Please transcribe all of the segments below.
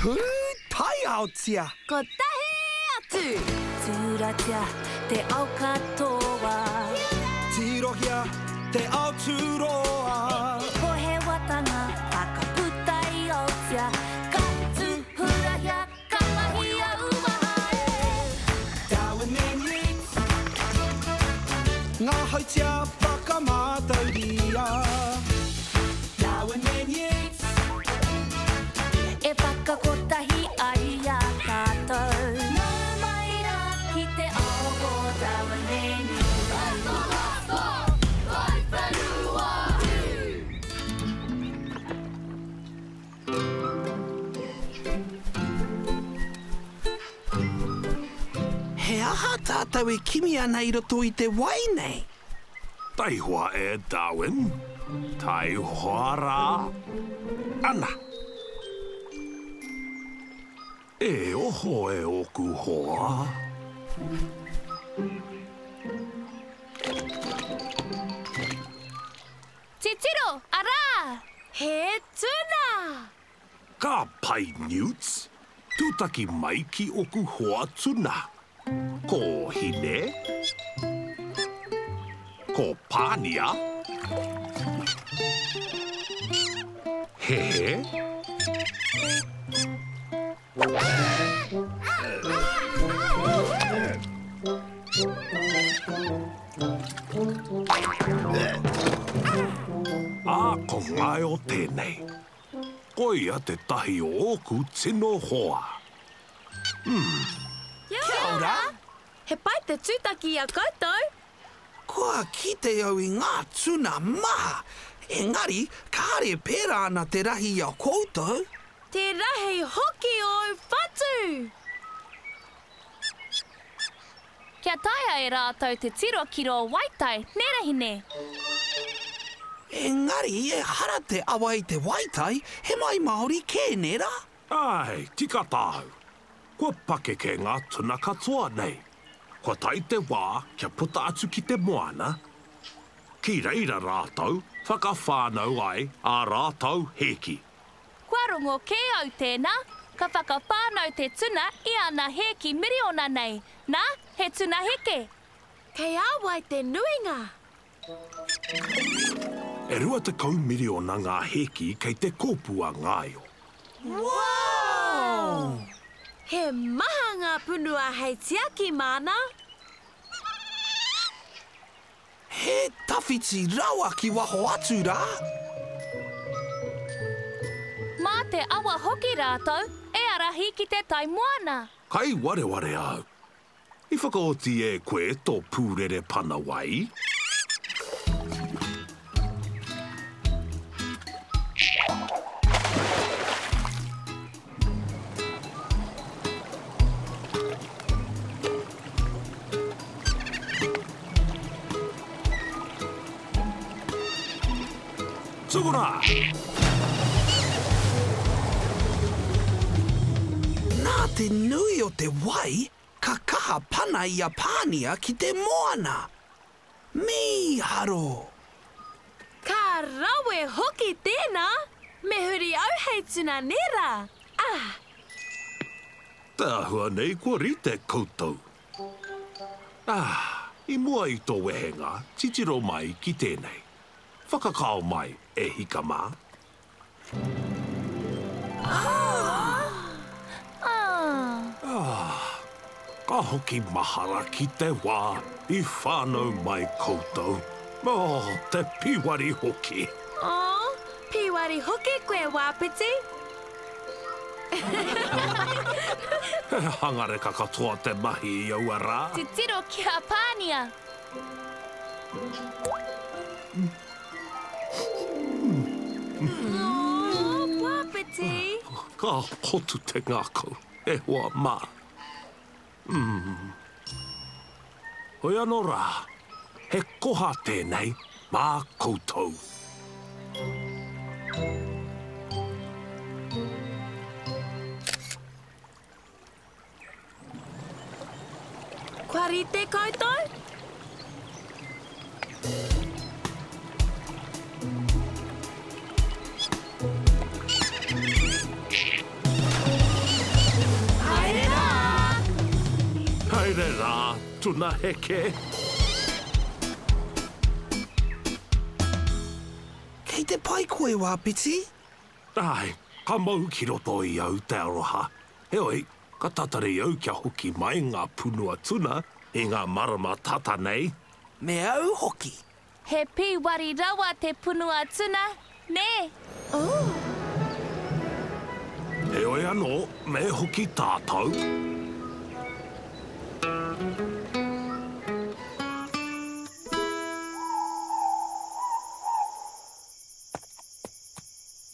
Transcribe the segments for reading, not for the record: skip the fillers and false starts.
Pūtaiaotia! Kotahi atu! Tūratia te ao katoa. Tirohia te ao tūroa. Pohewatanga whakaputa i Aotea. Ka tūhurahia, ka mahia uaha e. Darwin and Yeats. Ngā hautia whakamātauria. Darwin and Yeats. E whakakotahi ai i a tātou. Nau mai rā ki te ao o Darwin and Yeats. He aha tātou e kimi ana i roto i te wai nei? Taihoa e Darwin, taihoa rā. Ana! E oho e ōku hoa. Titiro, arā! He tuna! Ka pai Newts, tūtaki mai ki oku hoa tuna. Ko Hine. Ko Pānia. Hehe. Ā, ko Ngaio tēnei. Koia tētahi o ōku tino hoa. Kia ora! He pai te tūtaki i a koutou! Kua kite au i ngā tuna maha, engari kāre pērā ana te rahi i a koutou. Te rahi hoki o ōu whatu! Kia taea e rātou te tiro ki rō waitai, nē Rahine? Engari ehara te awa i te waitai, he mai Māori kē, nē rā? Āe, tika tāu. Kua pakeke ngā tuna katoa nei. Kua tae te wā kia puta atu ki te moana, ki reira rātou whakawhānau ai ā rātou hēki. Kua rongo kē au tēnā, ka whakawhānau te tuna i ana hēki miriona nei, nā, he tuna heke. Kei a wai te nuinga? E 20 miriona ngā hēki kei te kōpū a Ngāio. Wow! He maha ngā punua hei tiaki māna. He tawhiti rawa ki waho atu rā. Mā te awa hoki rātou e arahi ki te tai moana. Kai wareware au. I whakaoti e koe tō pūrere pana wai? Tukuna! Nā te nui o te wai, ka kaha pana i a Pānia ki te moana. Mīharo! Ka rawe hoki tēnā! Me huri au hei tuna nē rā! Ah! Te āhua nei kua rite koutou. Ah, i mua i tō wehenga, titiro mai ki tēnei. Whakakao mai, e hika mā. Ah, ka hoki mahara ki te wā i whānau mai koutou. Oh, te pīwari hoki! Oh, pīwari hoki koe, Wāpiti! He hangareka katoa te mahi i aua rā. Titiro ki a Pānia! Oh, Wāpiti! Ka hotu te ngākau, e hoa mā. Mm. Hoi anō rā, he koha tēnei mā koutou. Kua rite koutou? tuna heke. Kei te pai koe, Wāpiti? Āe, ka mau ki roto i au te aroha. Heoi, ka tatari au kia hoki mai ngā punua tuna i ngā marama tata nei. Me au hoki. He pīwari rawa te punua tuna, nē? Oh. Heoi anō, me hoki tātou.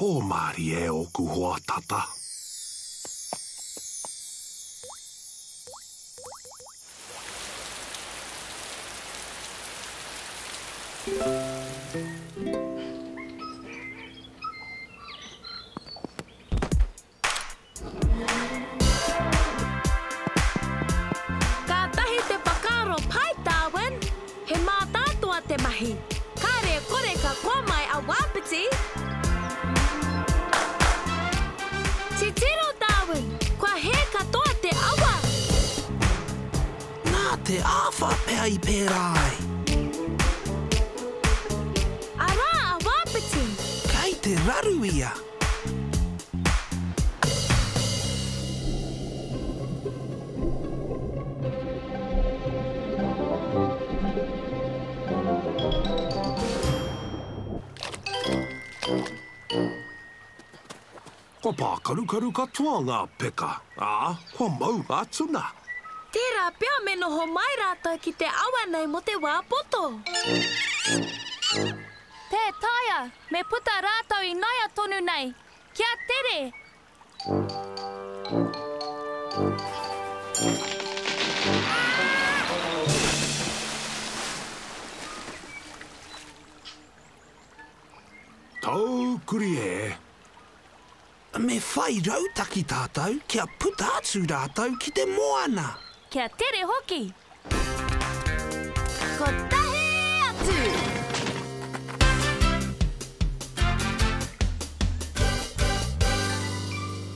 Pō mārie ōku hoa tata. Kātahi te whakaaro pai, Darwin! He mātātoa te mahi. Kāre e kore ka koa mai a Wāpiti! Titiro, Darwin! Kua hē katoa te awa! Nā te āwhā pea i pērā ai. Arā a Wāpiti! Kei te raru ia. Kua pākarukaru katoa ngā peka, ā, kua mau ngā tuna. Tērā pea me noho mai rātou ki te awa nei mō te wā poto. Tē taea, me puta rātou ināia tonu nei. Kia tere! Taukuri e! Me whai rautaki tātou kia puta atu rātou ki te moana. Kia tere hoki! Kotahi atu!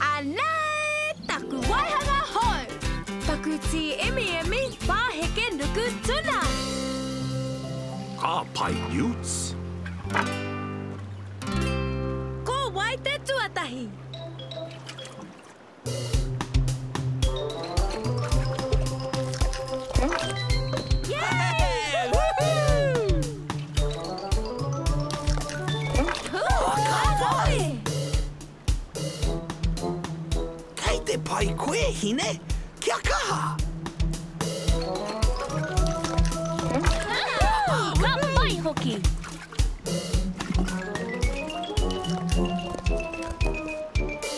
Anei taku waihanga hou! Taku tīemiemi pāheke nuku tuna! Ka pai Newts! Ko wai te tuatahi? Kei te pai koe, Hine. Kia kaha! Ka pai hoki!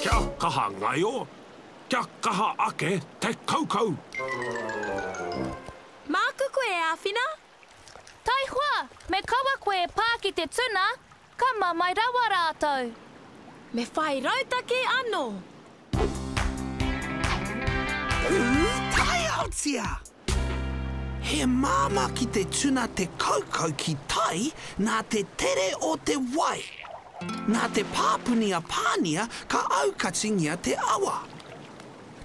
Kia kaha ngaio, kia kaha ake te kaukau! Māku koe e āwhina? Taihoa, me kaua koe e pā ki te tuna, ka mamae rawa rātou. Me whai rautaki anō. Pūtaiaotia! He māmā ki te tuna te kaukau ki tai nā te tere o te wai. Nā te pāpuni a Pānia ka aukatingia te awa.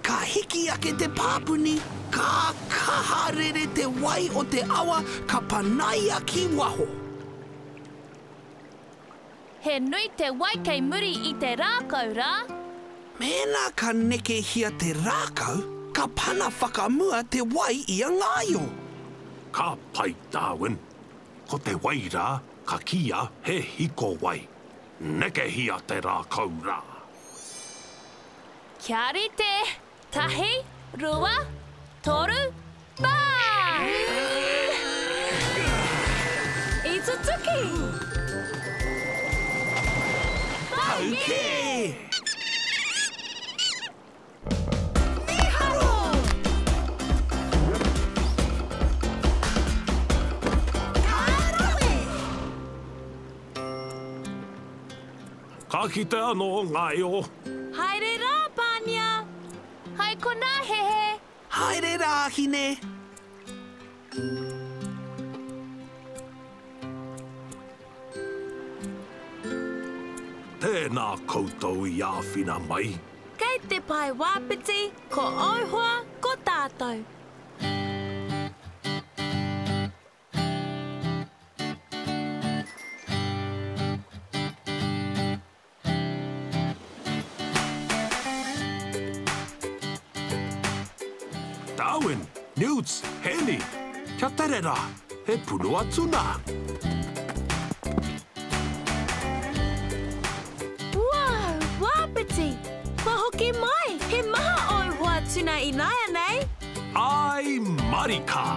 Ka hiki ake te pāpuni, ka kaha rere te wai o te awa ka panaia ki waho. He nui te wai kei muri i te rākau rā. Mēnā ka nekehia te rākau, ka pana whakamua te wai i a Ngaio. Ka pai, Darwin. Ko te wai rā, ka kīia he hikowai. Nekehia te rākau rā. Kia rite! Tahi, rua, toru, whā! I tutuki! Tau kē! Mīharo! Ka rawe! Ka kite anō Ngaio. Haere rā, Pānia! Hai konā, Hehe! Haere rā, Hine! Tēnā koutou i āwhina mai. Kei te pae wāpiti, ko ōu hoa, ko tātou. Darwin, Newts, Hēni, kia tere rā, he punua tuna! Wow, wāpiti! Kua hoki mai! He maha ōu hoa tuna ināianei! Āe marika!